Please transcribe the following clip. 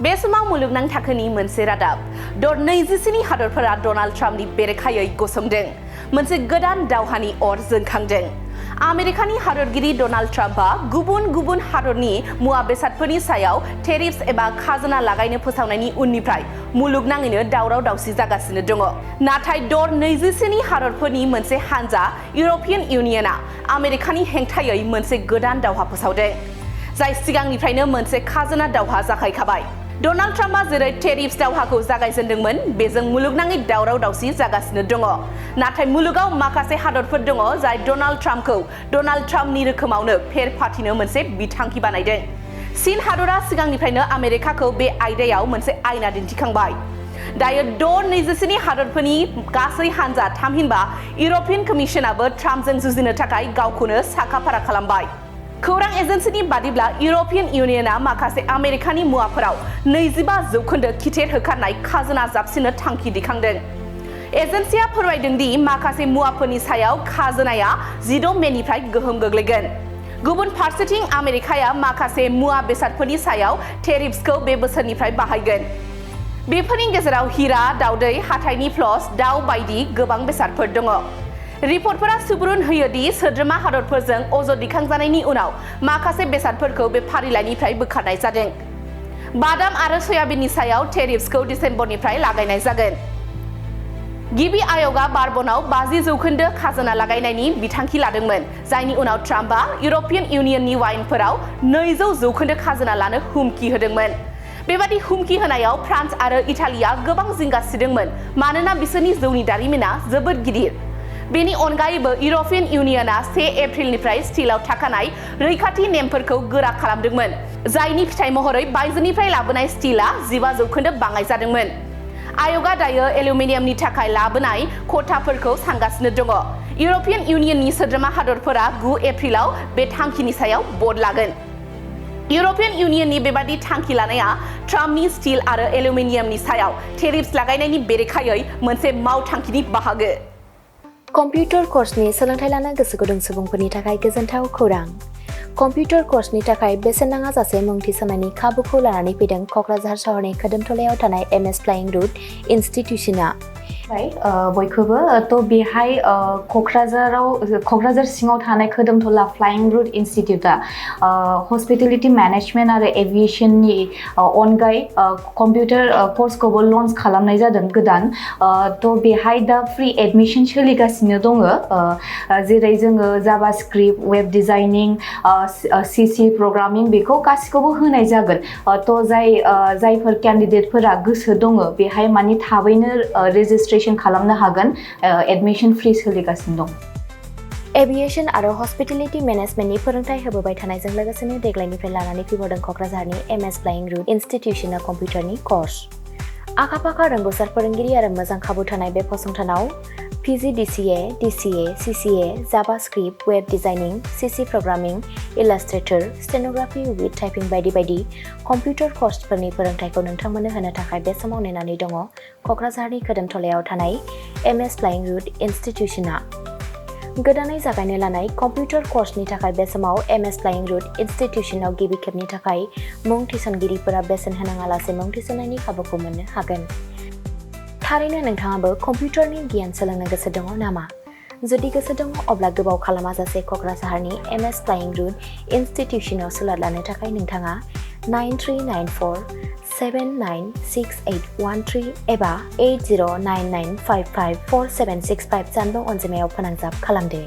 बे समाव मुलुगनां थाखोनि मोनसे रादाब द'24नि हादरफोरा डनाल्ड ट्राम्पनि बेरेखायै गसंदों मोनसे गोदान दावहानि अर जोंखांदों आमेरिकानि हादरगिरि डनाल्ड ट्राम्पआ गुबुन हादरनि मुवा बेसादफोरनि सायाव टेरिफ्स एबा खाजोना लागायनो फोसावनायनि उननिफ्राय मुलुगनाङैनो दावराव दावसि जागासिनो दङ नाथाय द'24नि हादरफोरनि मोनसे हानजा इउर'पियान इउनियनआ आमेरिकानि हेंथायै मोनसे गोदान दावहा फोसावदों जाय सिगांनिफ्रायनो मोनसे खाजोना दावहा जागायखाबाय डनाल्ड ट्राम्पआ जेरै टेरिफ्स दावहाखौ जागायजेनदोंमोन बेजों मुलुगनाङै दावराव दावसि जागासिनो दङ नाथाय मुलुगाव माखासे हादरफोर दङ जाय डनाल्ड ट्राम्पखौ डनाल्ड ट्राम्पनि रोखोमावनो फेर फाथिनो मोनसे बिथांखि बानायदों चीन हादरा सिगांनिफ्रायनो आमेरिकाखौ बे आयदायाव मोनसे आयना दिन्थिखांबाय दायो द'24नि हादरफोरनि गासै हानजा थामहिनबा इउर'पियान कमिसनाबो ट्राम्पजों जुजिनो थाखाय गावखौनो साखाफारा खालामबाय खौरां एजेन्सिनि बादिब्ला इउर'पियान इउनियनआ माखासे आमेरिकानि मुवाफोराव 25% खिथेर होखारनाय खाजोना जाबसिननो थांखि दैखांदों एजेन्सिया फोरमायदों दि माखासे मुवाफोरनि सायाव खाजोनाया 16 मेनिफ्राय गोहोम गोग्लैगोन गुबुन फारसेथिं आमेरिकाया माखासे मुवा बेसादफोरनि सायाव टेरिफ्सखौ बे बोसोरनिफ्राय बाहायगोन बेफोरनि गेजेराव हिरा दावदै हाथाइनि फ्लस दाव बायदि गोबां बेसादफोर दङ रिपर्टफोरा सुबुरुन होयो दि सोद्रोमा हादरफोरजों अजद दिखांजानायनि उनाव माखासे बेसादफोरखौ बे फारिलाइनिफ्राय बोखारनाय जादों बादाम आरो सयाबिननि सायाव टेरिफ्सखौ दिसेम्बरनिफ्राय लागायनाय जागोन गिबि आय'गआ बार्बनाव 50% खाजोना लागायनायनि बिथांखि लादोंमोन जायनि उनाव ट्राम्पआ इउर'पियान इउनियननि वाइनफोराव 200% खाजोना लानो हुमखि होदोंमोन बेबादि हुमखि होनायाव फ्रान्स आरो इटालिया गोबां जिंगा सिदोंमोन मानोना बिसोरनि जौनि दारिमिना जोबोद गिदिर बेनि अनगायैबो इउर'पियान इउनियनआ 1 एप्रिलनिफ्राय स्टिलाव थाखानाय रैखाथि नेमफोरखौ गोरा खालामदोंमोन जायनि फिथाय महरै बायजोनिफ्राय लाबोनाय स्टिलआ 15% बाङाय जादोंमोन आय'गआ दायो एलुमिनियामनि थाखाय लाबोनाय खथाफोरखौ सानगासिनो दङ इउर'पियान इउनियननि सोद्रोमा हादरफोरा 9 एप्रिलाव बे थांखिनि सायाव भट लागोन इउर'पियान इउनियननि बेबादि थांखि लानाया ट्राम्पनि स्टिल आरो एलुमिनियामनि सायाव टेरिफ्स लागायनायनि बेरेखायै मोनसे मावथांखिनि बाहागो कम्पिउटार कर्सनि सोलोंथाय लानो गोसो गुदुं सुबुंफोरनि थाखाय गोजोनथाव खौरां कम्पिउटार कर्सनि थाखाय बेसेन नाङा जासे मुं थिसननायनि खाबुखौ लानानै फैदों क'क्राझार सहरनि खोदोमथलायाव थानाय एमएस फ्लाइंग रुट इनस्टिट्यूशनआ बयखौबो थ' बेहाय क'क्राझार सिङाव थानाय खोदोमथला फ्लाइंग रुट इनस्टिट्यूटआ हस्पिटेलिटी मेनेजमेन्ट आरो एभिएशननि अनगायै कम्पिउटार कर्सखौबो लन्च खालामनाय जादों गोदान थ' बेहाय दा फ्रि एडमिशन सोलिगासिनो दङ जेरै जोङो Java script web designing C C programming बेखौ गासिखौबो होनाय जागोन थ' जायफोर केन्डिडेटफोरा गोसो दङ बेहाय माने थाबैनो रेजिस्ट्रेशन खालामनो हागोन एडमिशन फ्रि सोलिगासिनो दं एभिएशन आरो हस्पिटेलिटी मेनेजमेन्टनि फोरोंथाय होबोबाय थानायजों लोगोसेनो देग्लायनिफ्राय लानानै फैबावदों क'क्राझारनि एमएस फ्लाइंग रुट इनस्टिट्यूशनआ कम्पिउटारनि कर्स आखा-फाखा रोंगौसार फोरोंगिरि आरो मोजां खाबु थानाय बे फसंथानाव PGDCA, DCA, CCA, JavaScript, web designing, CC programming, Illustrator, stenography with typing बायदि बायदि कम्पिउटार कर्सफोरनि फोरोंथायखौ नोंथांमोननो होनो थाखाय बे समाव नेनानै दङ क'क्राझारनि खोदोमथलायाव थानाय एमएस फ्लाइंग रुट इनस्टिट्यूशनआ गोदानै जागायनो लानाय कम्पिउटार कर्सनि थाखाय बे समाव एमएस फ्लाइंग रुट इनस्टिट्यूशनआव गिबि खेबनि थाखाय मुं थिसनगिरिफोरा बेसेन होनाङालासे मुं थिसननायनि खाबुखौ मोननो हागोन थारैनो नोंथाङाबो कम्पिउटारनि गियान सोलोंनो गोसो दङ नामा जुदि गोसो दङ अब्ला गोबाव खालामाजासे क'क्राझारनि एमएस फ्लाइंग रुट इनस्टिट्यूशनआव सुलाद लानो थाखाय नोंथाङा 9394796813 एबा 8099554765 जानबुं अनजिमायाव फोनांजाब खालामदो